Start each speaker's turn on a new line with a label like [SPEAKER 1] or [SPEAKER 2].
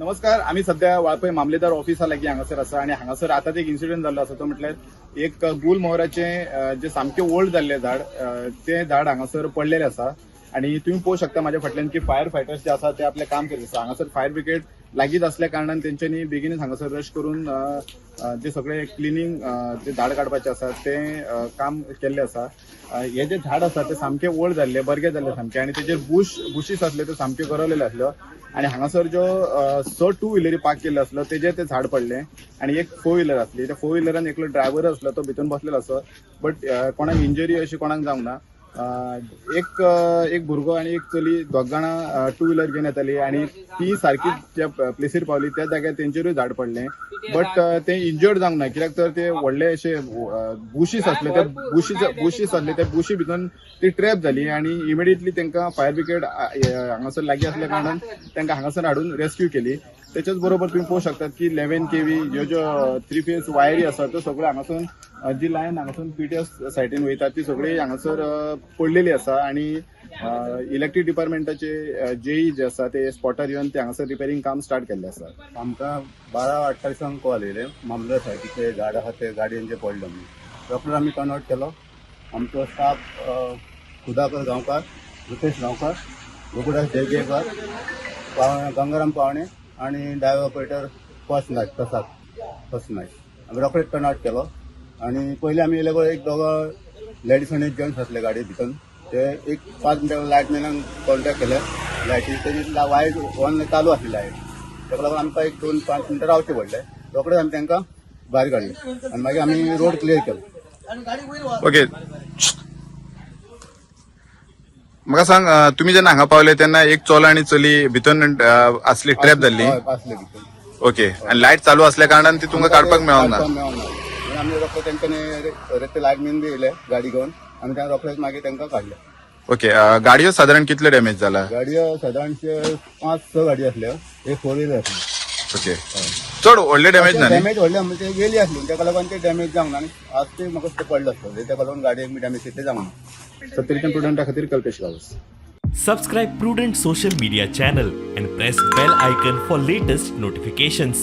[SPEAKER 1] नमस्कार. आमी सध्या वाळपय मामलेदार ऑफिसा लागीं हांगासर आसा आनी हांगासर आतांच एक इन्सिडंट जाल्लो आसा. तो म्हटल्यार एक गुल मोहराचें जें सामकें ओल्ड जाल्लें झाड, तें झाड हांगासर पडलेलें आसा आनी तुमी पळोवंक शकता म्हाज्या फाटल्यान की फायर फायटर्स जे आसा ते आपलें काम करीत आसा. हांगासर फायर ब्रिगेड लागींच असल्या कारणान तेंच्यांनी बेगीनच हांगासर रश करून अ, अ, जे सगळे क्लिनींग, जे झाड काडपाचें आसा तें काम केल्लें आसा. हे जे झाड आसा ते सामके ओल्ड जाल्ले, बरगे जाल्ले सामके आनी तेजेर बुशीस आसले, ते सामके गरवलेले आसल्यो आनी हांगासर ज्यो स टू व्हिलरी पार्क केल्लो आसलो तेजेर ते झाड पडलें आनी एक फोर व्हिलर आसली. त्या फोर व्हिलरान एकलो ड्रायव्हर आसलो, तो भितून बसलेलो आसलो, बट कोणाक इंजरी अशी कोणाक जावंक ना. एक भुरगो आनी एक चली दोग जाणां टू व्हिलर घेवन येताली आनी ती सारकी ज्या प्लेसीर पावली त्या जाग्यार तेंचेरूय झाड पडलें, बट ते इंजर्ड जावंक ना, कित्याक तर ते व्हडले अशे बुशीस आसले, ते बुशीस आसले, त्या बुशी भितून ती ट्रॅप जाली आनी इमिडिएटली तांकां फायर ब्रिगेड हांगासर लागीं आसल्या कारणान तांकां हांगासर हाडून रेस्क्यू केली. त्याच्याच बरोबर तुम्ही पळोवंक शकतात की 11 केव्ही ह्यो ज्यो थ्री फेज वायरी आसा त्यो सगळ्यो हांगासून जी लायन हांगासून पीटीएस सायटीन वयता ती सगळी हांगासर पडलेली आसा आनी इलेक्ट्रीक डिपार्टमेंटाचे जेई जे आसा ते स्पॉटार येवन ते हांगासर रिपेरींग काम स्टार्ट केल्लें आसा.
[SPEAKER 2] आमकां 12:48 कॉल येयले, मामलेदार सायटीचे झाड आसा ते गाडयेन जे पडले म्हणून. रोखडो आमी कन्वर्ट केलो. आमचो स्टाफ सुधाकर गांवकार, रुपेश गांवकार, गोकुळदास जयजयकर, गंगाराम पावणे आनी ड्रायव्हर ऑपरेटर फर्स्ट नायक, प्रसाद फर्स्ट नायक. आमी रोखडेच टर्नआउट केलो आनी पयलीं आमी येयले पळय, एक दोगां लेडीज आनी जेंट्स आसले गाडये भितर. ते एक 5 मिनटां लायटमॅनाक कॉन्टेक्ट केले. लायटी तेजी वायर ऑन चालू आसली लायट. ताका लागून आमकां एक दोन 5 मिनटां रावचें पडलें. रोखडेच आमी तांकां भायर काडले आनी मागीर आमी रोड क्लियर केलो.
[SPEAKER 1] ओके, म्हाका सांग, तुमी जेन्ना हांगा पावले तेन्ना एक चलो आनी चली भितर आसली, ट्रॅप जाल्ली?
[SPEAKER 2] हय, आसले भितर.
[SPEAKER 1] ओके, आनी लायट चालू असल्या कारणान ती तुमकां काडपाक मेळोंक ना?
[SPEAKER 2] काडपाक मेळोंक ना. म्हणून आमी रोखडे तेंच्यांनी ते लायटमॅन बी येयले गाडी घेवन. आमी तांकां रोखडेच मागीर तांकां काडले.
[SPEAKER 1] ओके, गाडयो सादारण कितले डॅमेज जाला?
[SPEAKER 2] गाडयो सादारणशे पांच स गाडी आसल्यो, एक फोर व्हिलर आसली.
[SPEAKER 1] ओके, चड व्हडले डॅमेज ना न्ही?
[SPEAKER 2] डॅमेज व्हडले म्हणजे गेली आसली, ताका लागून ते डॅमेज जावंक ना आनी आज ते म्हाका दिसता पडलो आसतलो, ताका लागून गाडयेक बी डॅमेज तितले जावंक ना.
[SPEAKER 1] सत्तरीच्या प्रुडंटा खातीर Kalpesh Gawas.
[SPEAKER 3] Subscribe Prudent Social Media channel and press bell icon for latest notifications.